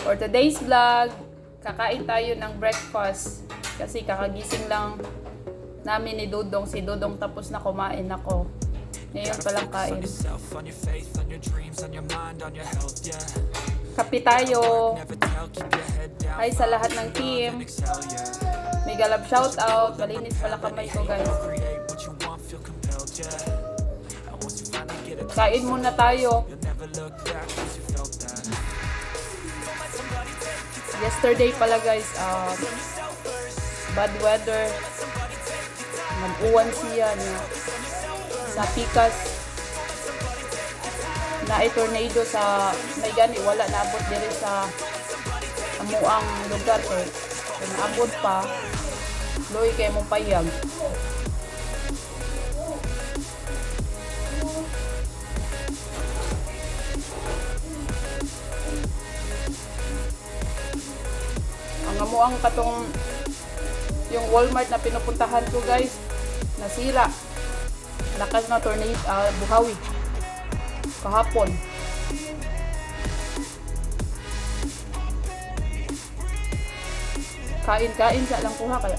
For today's vlog, kakain tayo ng breakfast kasi kakagising lang namin ni Dudong. Si Dudong tapos na kumain, ako ngayon pa lang kain. Kape tayo. Hi sa lahat ng team. Mega love shout out. Malinis pala kamay ko, guys. Kain muna tayo. Yesterday pala, guys, bad weather. Nag-uwan siya niya. Sa Pikas na ay tornado sa may gani, wala naabot diri sa amuang lugar kay kung naabot pa, luoy kay mong payag. Ang amuang katong yung Walmart na pinupuntahan ko, guys, nasira. Lakas na tornado, buhawi kahapon. Kain-kain sa lang kuha kaya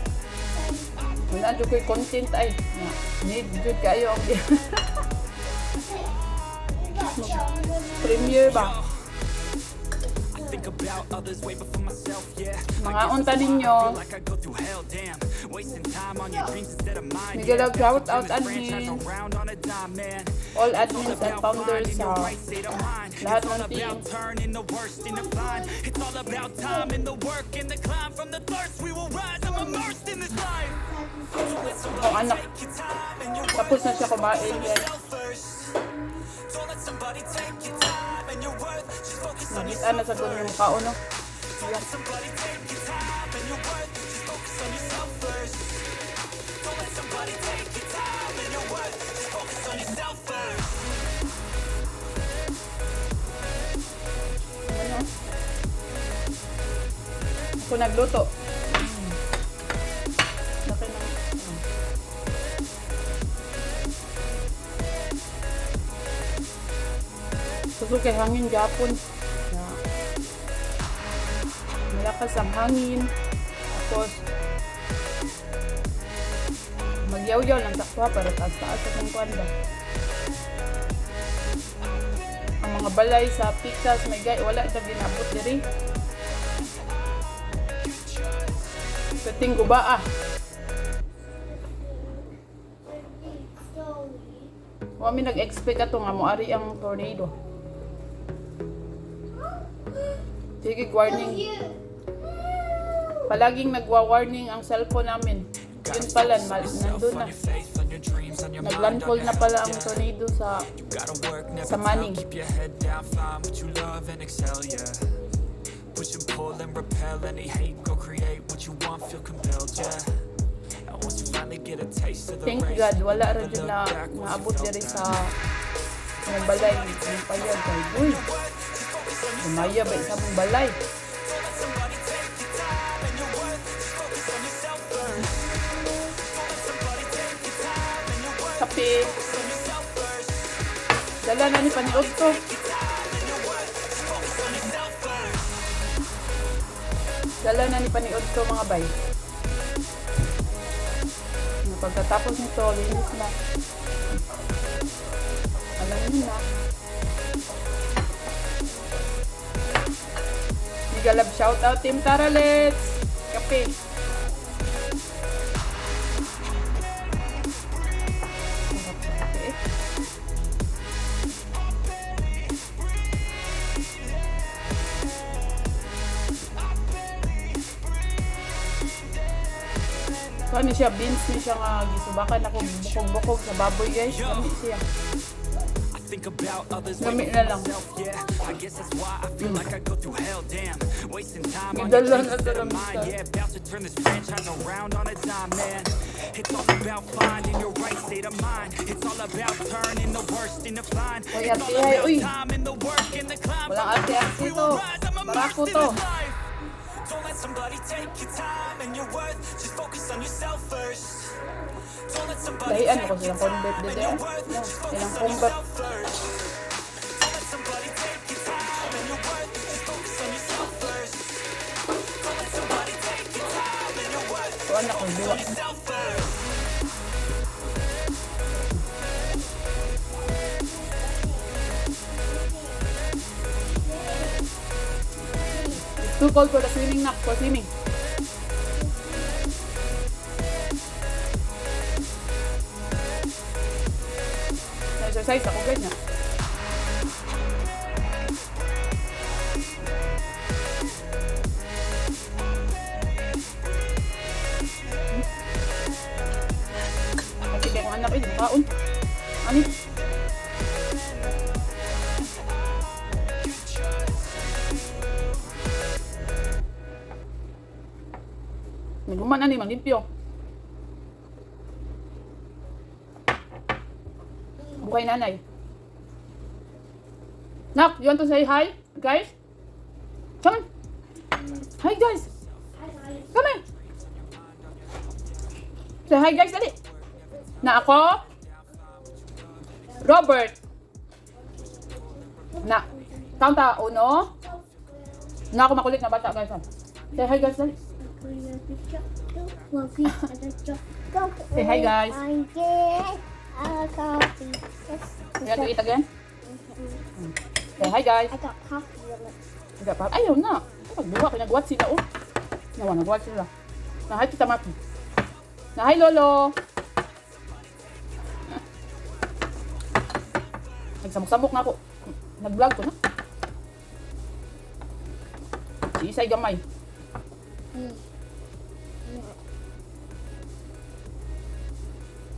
wala jud ko'y content ay na need jud kayo ang premiere ba. Mga unta ninyo. Mega love shout out admin, all admins and founders sa lahat ng team. It's all about time and the work and the climb. From the thirst we will rise. I'm immersed in this life. Ang anak, tapos na siya kumain, guys. Don't let somebody take your time and your worth. Just focus on Nakita na sa yung kaon, no? Yeah. Somebody take your time and your worth. Just focus on yourself first. Don't let somebody take your time and your worth. Just focus on yourself first. Ano? Ako nagluto. Laki ng ano. Kusog kay hangin gapon. Yeah. Malakas ang hangin. Tapos, magyaw-yaw lang sakwa para taas-taas sa kong kuwan ba. Ang mga balay sa Pikas, may gay, wala siya ginabot diri. Sa guba ah. Wa mi nag-expect ato nga moari ang tornado. Sige, warning. Palaging nagwa-warning ang cellphone namin. Yun pala, nandun na. Naglandfall na pala ang tornado sa Manning. Keep your head down, find what you love and excel, yeah. Push and pull and repel any hate, go create what you want, feel compelled, yeah. And once you finally get a taste of the Thank race, God, wala ra never jud look na back once you naabot felt diri that. sa mga balay, yung payag kay uy. Lumaya ba sa among balay? Kape. Dala na ni paniod to. Dala na ni paniod to, mga bay. Pagkatapos nito, linis na. Alam niyo na. Mega love shout out Team Taralets. Kape. Sarap sa kape eh. So ano siya, beans ni siya nga gisubakan ako bukog-bukog sa baboy, guys. Lami siya. I think about others way Lami before na lang. myself, yeah. I guess that's why I feel like I go through hell, damn. Wasting time on Gidala your dreams na instead of sa mine, lamisa. yeah. About to turn this franchise around on a dime, man. It's all about finding your right state of mind. It's all about turning the worst into fine. Uy, It's all ate, ay, about uy. time and the work and the climb. Walang ate-ate We to. will rise, I'm immersed Barako in to. this life. Don't let somebody take your time and your worth. Just focus on yourself first. Don't let somebody Dahian take ko your silang convert time and dito your eh. worth. No, Just focus silang on convert. yourself first. Don't let somebody take your time and your worth. Just focus on yourself first. anak ko duwa. Yourself first. It's too cold for the swimming, nak, for swimming. Na-exercise ako, guys, na. Kasi kaya kung anak, eh, di makaon. Ani? Naguman ani, manglimpyo. Bukay nanay. Nak, you want to say hi, guys? Come on. Hi, guys. Come on. Say hi, guys, dali. Na ako, Robert. Na, count ta, uno. Na ako makulit na bata, guys. Ah. Say hi, guys, dali. Say hi, guys. I get a coffee. You want to eat again? Say hi, guys. I got coffee on it. Hindi pa. Ayaw na. Pagbuha ko, nag-watch sila, oh. Nawa, nag-watch sila. Na, hi, Tita Maki. Na, hi, Lolo. Nagsamok-samok na ako. Nag-vlog ko na. Si Isay gamay.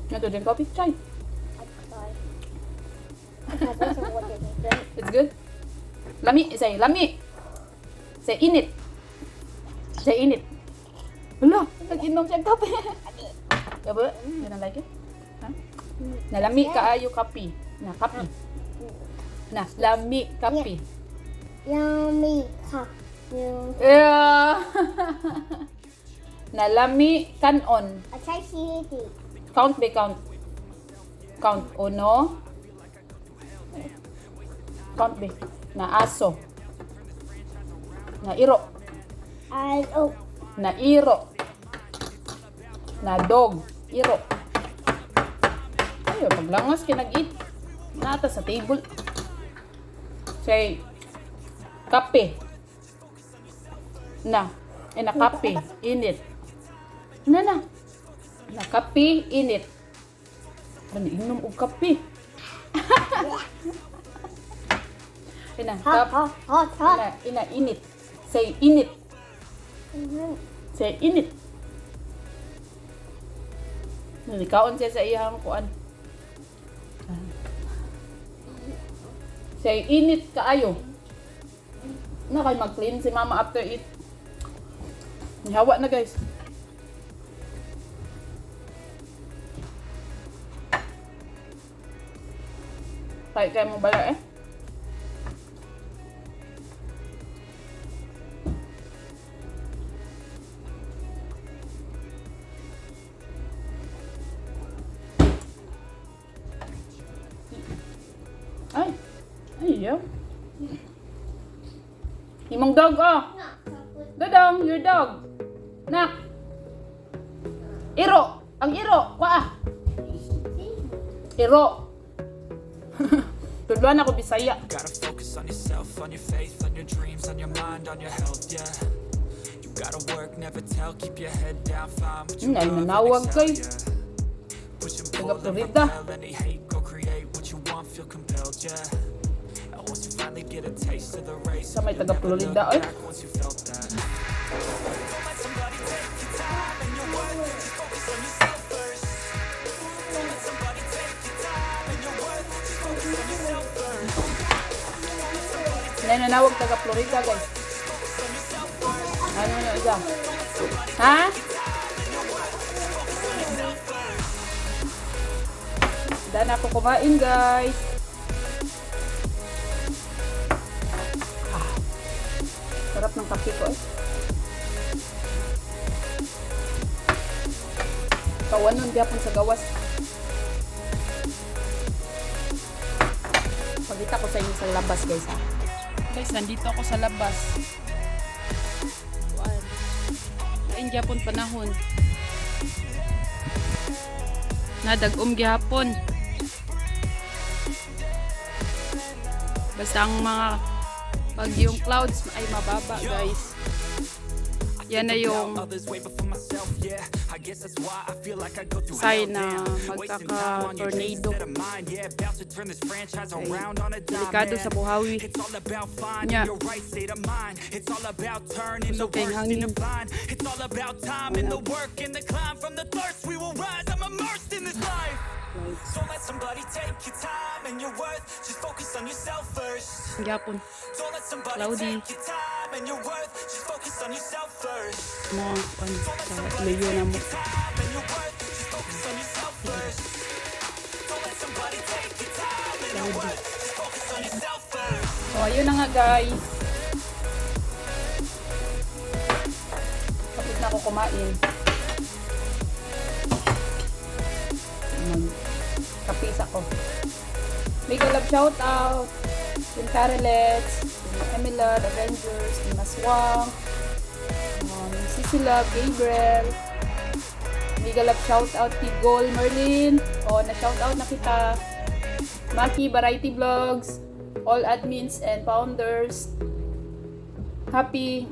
You want to drink coffee? Try. I try. Okay, this is what it is. It's good. Lami, say lami. Say init. Say init. Hala, nag-inom siya ng kape. Gabo, you don't like it? Ha? Nalami kaayo kape. Na kape. Na lami kape. Yummy coffee. Yeah. Nalami kanon. I try CD. Count by count. Count. Uno. Count be. Na aso. Na iro. I oh Na iro. Na dog. Iro. Ay, paglangas kay nag-eat. Nata sa table. Say, kape. Na. Eh, na kape. Init. Na na. Na kape, init. Ano, inom og kape. Ina, hot kap, hot hot hot. ina, ina, init. Say, init. Say, init. Nalikaon siya sa iyang kuan. Say, init kaayo. Na kay mag-clean si mama after eat. Nihawa na, guys. Kaya kaya mo bala eh. Ay. Ay, yeah. Imong dog, oh. Dodong, your dog. Nak. Iro. Ang iro. Kwa. Iro. Tudluan ako Bisaya. Gotta focus on yourself, on your faith, on your dreams, on your mind, on your health, yeah. You gotta work, never tell, keep your head down, find what you Ay, love and nanawag excel, kay. yeah. Push and Taga pull and Florida. repel any hate, go create what you want, feel compelled, yeah. And once you finally get a taste of the race, Sa may you'll taga never look Florida, oy. back once you felt that. Don't let somebody take your time and your worth, just focus on yourself first. Don't let somebody take your time and your worth, just focus on yourself first. Nananawag taga Florida, guys. Ano na isa? Ha? Daan ako kumain, guys. Ah, sarap ng kape ko eh. Kawanon gyapon sa gawas. Pagita ko sa inyo sa labas, guys, ha. Guys, nandito ako sa labas. Kuan. Lain gyapon panahon. Nadag-om gihapon. Basta ang mga pag yung clouds ay mababa, guys. Yan na yung sign na magkaka-tornado. Ay, delikado sa buhawi. Nya. Usok kay hangin. It's all about time and the work and the climb. From the thirst we will rise. I'm immersed in this life. Don't let somebody take your time and your worth. Just focus on yourself first. Gihapon. Don't let somebody Cloudy. Take your time and your worth. Just focus on yourself first. Mo ang sa luyo na mo. Time and your worth. Just focus on yourself first. Don't let somebody take your time and your worth. Just focus on yourself first. So, ayun na nga, guys. Tapos na ako kumain. Mag-kapis ako. Mega love shout out. Team Carelets, Team Emilad, Avengers, Team Aswang, Sisi Love, Gabriel. Mega love shout out kay Gol Merlin. O, na shout out na kita. Maki Variety Vlogs, all admins and founders. Happy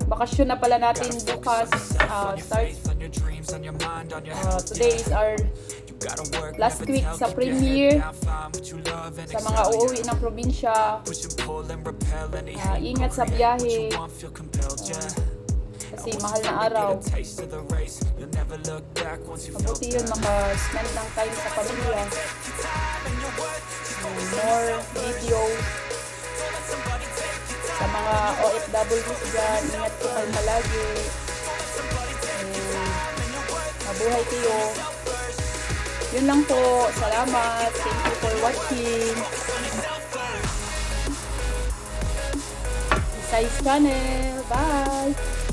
bakasyon na pala natin bukas, start. Today is our last week sa premiere sa mga uuwi ng probinsya. Ingat sa biyahe. Kasi mahal na araw. Mabuti yun maka-spend ng time sa pamilya. More videos sa mga OFWs dyan. Ingat po kayo palagi. And mabuhay kayo. Yun lang po. Salamat. Thank you for watching. Size Channel. Bye!